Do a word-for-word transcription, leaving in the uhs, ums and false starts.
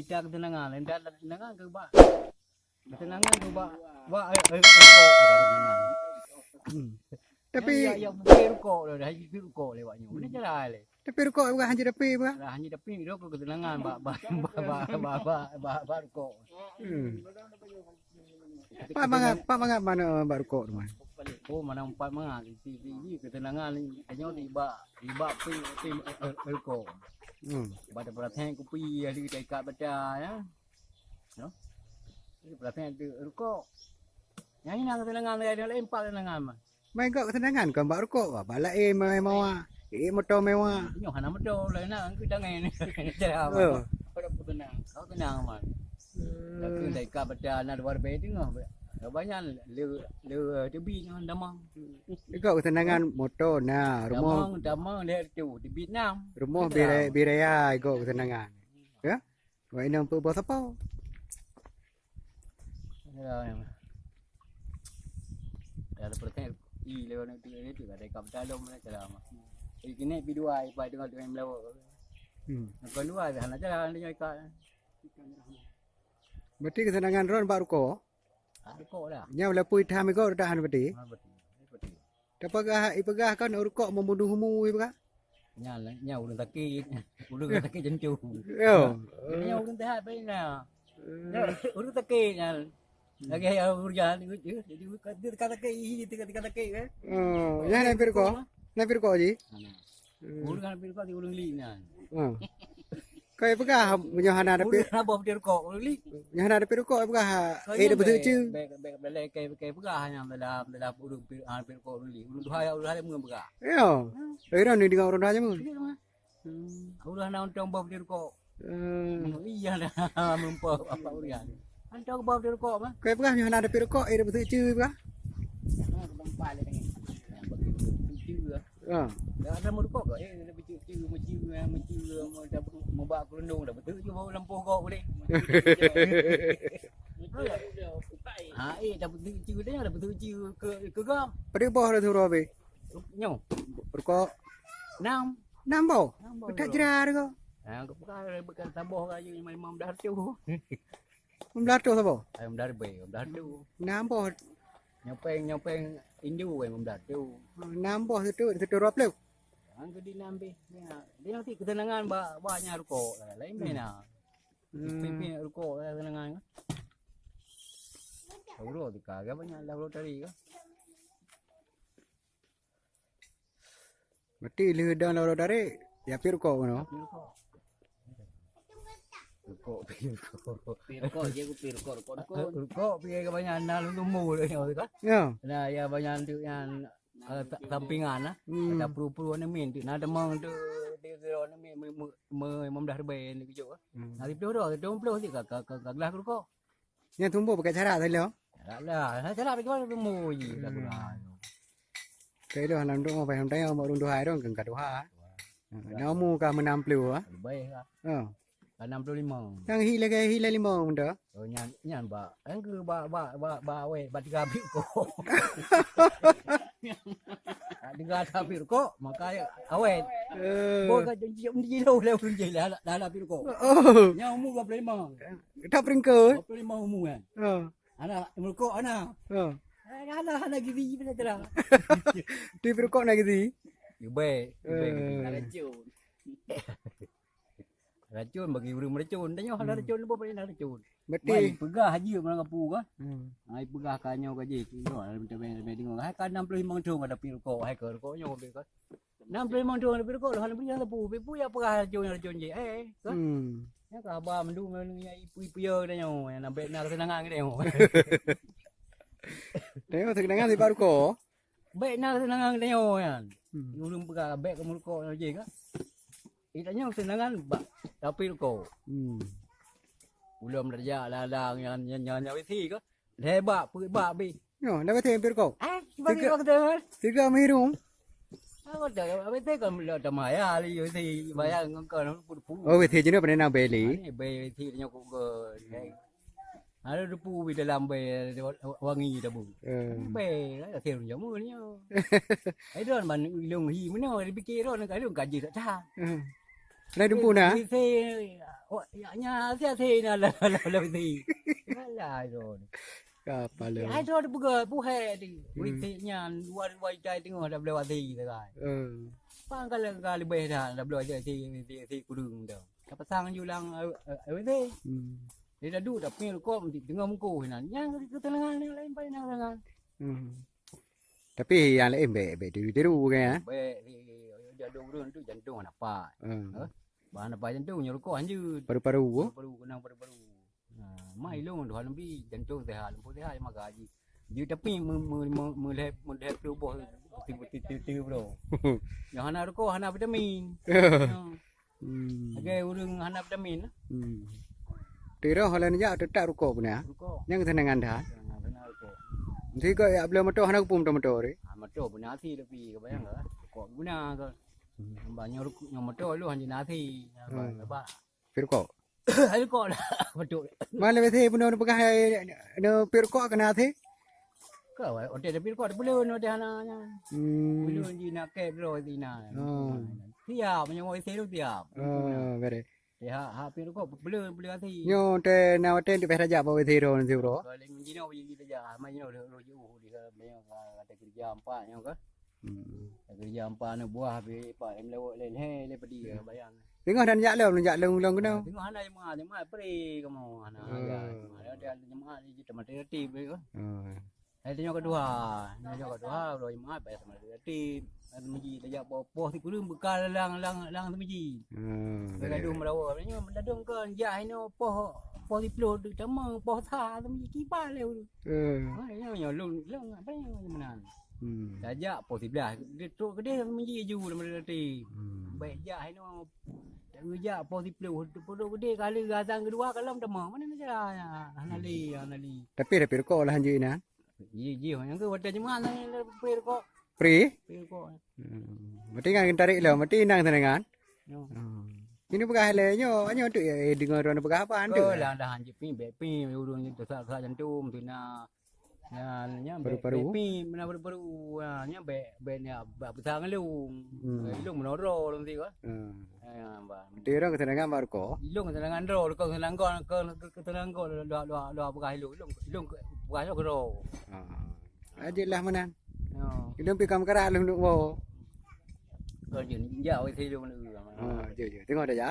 Kita ketenangan, lain dah ketenangan ke bak. Ketenangan tu bak, bak, eh, eh, rukok, ketenangan. Hmm. Tapi ya, ya, bukan rukok dah, dah rukok lewat nyoe. Mana cara le? Tapi rukok bukan hanya tapi bukan? Dah hanya tapi rukok ketenangan bak, bak, bak rukok. Hmm. Pak mangat, pak mangat mana bak rukok tu, Man? Oh, mana empat mangat. Di, di, di ketenangan ni, tanya di bak, di bak pi, pi, eh, eh, rukok. Hmm. Bak perasaan kopi, ada dekat bata, ya. No? Jadi perasaan tu rukok. Yang ini ketenangan lain, lain empat ketenangan, Man. Mai gok ketenangan kon bak rukok, bak laén mai mewah. Eh, moto mewah. Nyoe hana moto, lain nak angkut tangan. Cara apa? Oh. Pada tenang. Kau tenang, Man. Hmm. Tapi dah ikat bata anak dua ribu tengah. Dah banyak le, le, tebit nyoe damang. Gok ketenangan moto na, rumoh. Damang, damang dia tu, tebit enam. Rumoh birai, biraya gok ketenangan. Ya? Wah, inong peuboh sapo? Ya, ya. Kalau perasaan i lewat tu, tu ada kap dalam mana cara mah. Jadi kini pi dua, ipai tengah-tengah melawa. Hmm. Bukan dua, hana cara dia ikat. Berarti ketenangan ron bak rukok? Ah, rukok lah. Nya walaupun itam iko dah hana berarti. Ha, betul. Betul. Tapi peugah, ipeugah kan rukok membunuh umu ipeugah. Nya, nya ureueng sakét. Ureueng sakét jantung. Yo. Nya ureueng sehat bae na. Eh. Ureueng sakét nyan. Lagi ya ureueng jadi ka sakét, ih, tika, tika sakét kan. Oh, ya na pirko. Na pirko ji. Mana? Hmm. Ureueng kan pirko di ureueng li nyan. Hmm. Kau peugah meunyoe hana ada pi. Ureueng hana boh pirko, ureueng li. Nyoe hana ada pirko peugah. Eh, dah beutôi ceu. Bek, bek, bek, bek, bek, peugah nyan dalam, dalam ureueng pi, ah, pirko ureueng li. Ureueng tuha ya, ureueng tuha mun peugah. Yo. Ira ni dengan ureueng tuha jameun. Iya, mah. Hmm. Ureueng hana untông boh di rukok. Hmm. Iya dah, meumpok apa ureueng. Untông boh di rukok, mah. Kau peugah nyoe hana ada pirko, eh, dah beutôi ceu peugah. Nah, kebang pale dengan. Nah, bagi beutôi ceu lah. Ha. Dah ada meurukok kok, eh, dah beutôi ceu, meuceu, meuceu, meuceu, meuceu, meuba keurundong, dah beutôi ceu bau lampôh kok boleh. Ha, eh, dah beutôi ceu dah, dah beutôi ceu ke, ke gam. Pada boh dah suruh habis. Nyoe. Rukok. Enam. Enam boh? Enam boh. Betak rukok. Jera rukok. Ha, kau peugah bukan saboh aja lima belas ratus. Lima belas ratus saboh? Ai, lima belas ribu, lima belas ratus. Enam boh. Nyopeng, nyopeng indu, eh, lima belas ratus. Ha, enam boh situ, situ dua puluh. Yang ke di enam bih. Ya, dia nanti ketenangan ba, ba nya rukok. Lain main ah. Hmm. Pipin rukok ketenangan. Urut tika, banyak dah urut tadi ke. Berarti lheueh dang lôn tarék, ya pih rukok keunoe? Pih rukok. Rukok, pih rukok. Pih rukok, je ku pih rukok, rukok dukun. Rukok, pih kebanyakan na lôn tumbô lé nyoe tu kan? Ya. Nah, ya banyak tu yang, eh, sa-, sampingan lah. Hmm. Ada puru-puru ni min tu. Nah, demang tu, dia, dia ni min, min, min, min, lima belas ribu ni kejut kan? Hmm. Nah, siplôh tu, siplôh tu ka, ka, ka, ka gelah rukok. Nyang tumbô pakai cara tadi lo. Alah, cara bagaimana tumbô je, dah kurang. Tadi lo hana untuk mau payah tanya, mau runduh hai dong, kan kaduha. Wah. Ha, nyoe mu ka meunam ploh, ah. Lebih lah. Ha. Ka enam puluh lima. Yang hi lagi, hi lagi lima benda. Oh, nyan, nyan, bak. Yang ke bak, bak, bak, bak awet, bak tiga abit kok. Tiga abit kok, maka awet. Eh. Bos ka janji, janji lo, lo janji lah, lah, lah, abit kok. Oh. Nyan umur dua puluh lima. Tak peringkat. Dua puluh lima umur kan. Ha. Anak, meurukok anak. Ha. Eh, anak, anak gizi, betul tak? Di meurukok na gizi. Ibai, ibai. Eh. Racun. Racun bagi ureueng meuracun. Tanyoe hana racun, leubeh pada na racun. Berarti mai peugah haji meunan kapu ka. Hmm. Hai peugah ka nyoe ka jih. Nyoe, minta mai, mai dengoe. Hai ka enam puluh lima thon ada pi rukok, hai ka rukok nyoe ka. Enam puluh lima thon ada pi rukok, hana bri sapeue. Pi peue ya peugah racun, racun jih. Eh, ka? Hmm. Nyan ka haba mandum nyan ipu-ipu ya tanyoe, nyan na bek na kesenangan geutanyoe. Tanyoe kesenangan sipat rukok. Bek na kesenangan geutanyoe nyan. Hmm. Ureueng peugah bek ka meurukok nyoe jih ka. Ih, tanyoe kesenangan bak tapi rukok. Hmm. Ulôn meurajak ladang nyan, nyan, nyan, nyan bisi ka. Lhèe bak, peuet bak bih. Nyoe, dah beutôi pih rukok? Ah, bagi tiga, waktu kan? Tiga mihrum. Aku dah, habis tu kan belum dah maya li, si bayar ngon kau, puluh puluh. Oh, beutôi je ni pernah nak beli. Ni beli si nyoe kok ke. Ada debu di dalam beli, wangi dah bu. Eh. Beli, lah, si orang jamu ni. Ai don ban ilong hi, mana dipikir don, kalau kaji tak tahan. Hmm. Lain dumpu na? Isi, oh, ya, nya, sia si na la, la, la, la, si. Alah, Ron. Ka pala. Hai, Ron, buka, buhai di. Hmm. Isi nyan, luar, luar, cai tengok, dah boleh wasi, dah, kan. Hmm. Pang kalau, kalau lebih dah, dah boleh wasi, si, si, si, kurung dah. Dah pasang julang, eh, eh, eh, si. Hmm. Dia dah duduk, tapi rukok, tengah muka, nah. Yang ketenangan, yang lain, paling tenangan. Hmm. Tapi nyang laén bèk, bèk tiru-tiru kan, ya? Bèk, eh, eh, jantung ureueng tu jantung hana pat. Hmm. Eh? Bah hana pat jantung, nyoe rukok hanjeuet. Paru-paru, oh? Paru-paru, keunong paru-paru. Nah, mai lôn tuha lôn bi jantung sehat, lôn sehat maka ji. Ji tapi me-, me-, me-, meulhèe, meulhèe tuboh ti-, ti-, ti-, ti-, bro. Nyang hana rukok, hana vitamin. Ya. Hmm. Lagèe ureueng hana vitamin. Hmm. Tiroh lôn jak teutap rukok beuna. Rukok. Nyang keunongan that. Keunongan rukok. Mesti kok jak bloe moto hana geupeu moto-moto tadi. Ah, moto beuna asi tapi kebayang ke? Rukok beuna ke? Hmm. Nyoe rukok, nyoe moto lu hana asi. Hmm. Apa? Pi rukok. Rukok lah. Betul. Malam biasa pun peugah, eh, pi rukok kena asi. Ka, watèe tapi rukok teupeuleuen watèe hana nyan. Hmm. Peuleuen ji nak kèe droe sina. Oh. Siap, meunyoe watèe tu siap. Oh, beres. Siap, hak pi rukok peuleuen, peuleuen asi. Nyoe teuh na watèe leubeh rajak bak watèe droe nanti, bro. Kalau jinoe biji rajak, mai jinoe roh jeuh di ka, meunyoe ka, ka kerja empat nyoe ka. Hmm. Ka kerja empat aneuk buah, habis pak em lewat lain, he, le pedih, hmm, bayang. Teungoh dan jak lom, jak lom, lom keunoe. Teungoh hana jemaah, jemaah pre kamoe, hana, hmm, ya, jemaah. Ada jemaah di Taman Tertib, ya. Hmm. Hai, tanyoe ka tuha. Tanyoe ka tuha, uroe Jumat, bak Taman Tertib. Lam meuji tajak poh, poh sikureueng beuka lam, lam, lam meuji. Hmm, betul. Gadoh meurawa. Nyoe meudadong kon, jak inoe poh, poh siplôh teuk tamong, poh sa lam meuji kiban lé. Hmm. Ha, nyoe, nyoe lôn, lôn, apa nyoe meunan? Hmm. Tajak poh siblaih, dia trok keudeh lam meuji ju lam Taman Tertib. Hmm. Bèk jak inoe, jak poh siplôh, trok keudeh kali azan keudua ka lom tamong. Mana cara? Hana lé, hana lé. Tapi, tapi rukok lah hanjeuet inan. Ji, ji, nyang keu watèe Jumat nyan le peuet rukok. Pri? Peuet rukok. Hmm. Berarti kan tarek lom, berarti inang sana kan? Yo. Hmm. Ini peugah lé nyoe, nyoe tu ya, eh, deungoe droeneuh peugah apa tu? Keu lah dah hanjeuet pi, bèk pi, ureueng nyan teusak-sak jantung, tuna. Ya, nyan bèk, paru-paru? Bèk pi, meunan paru-paru. Ha, nyan bèk, bèk nyan bak peusang lôn. Hmm. Lôn meunoro lôn ti ka. Hmm. Ya, ba. Ti ureueng keuseunangan bak rukok? Ilôn keuseunangan droe, ilôn keuseunangan, keu, keu, keuseunangan droe, dua, dua, dua peugah ilôn. Ilôn, ilôn peugah ilôn keudroe. Ah. Aja lah meunan. Ya. Ilôn pi kam karat lôn duk woe. Keu jeuet, jak wai ilôn. Ah, jeuet, jeuet. Teungoh dah ya.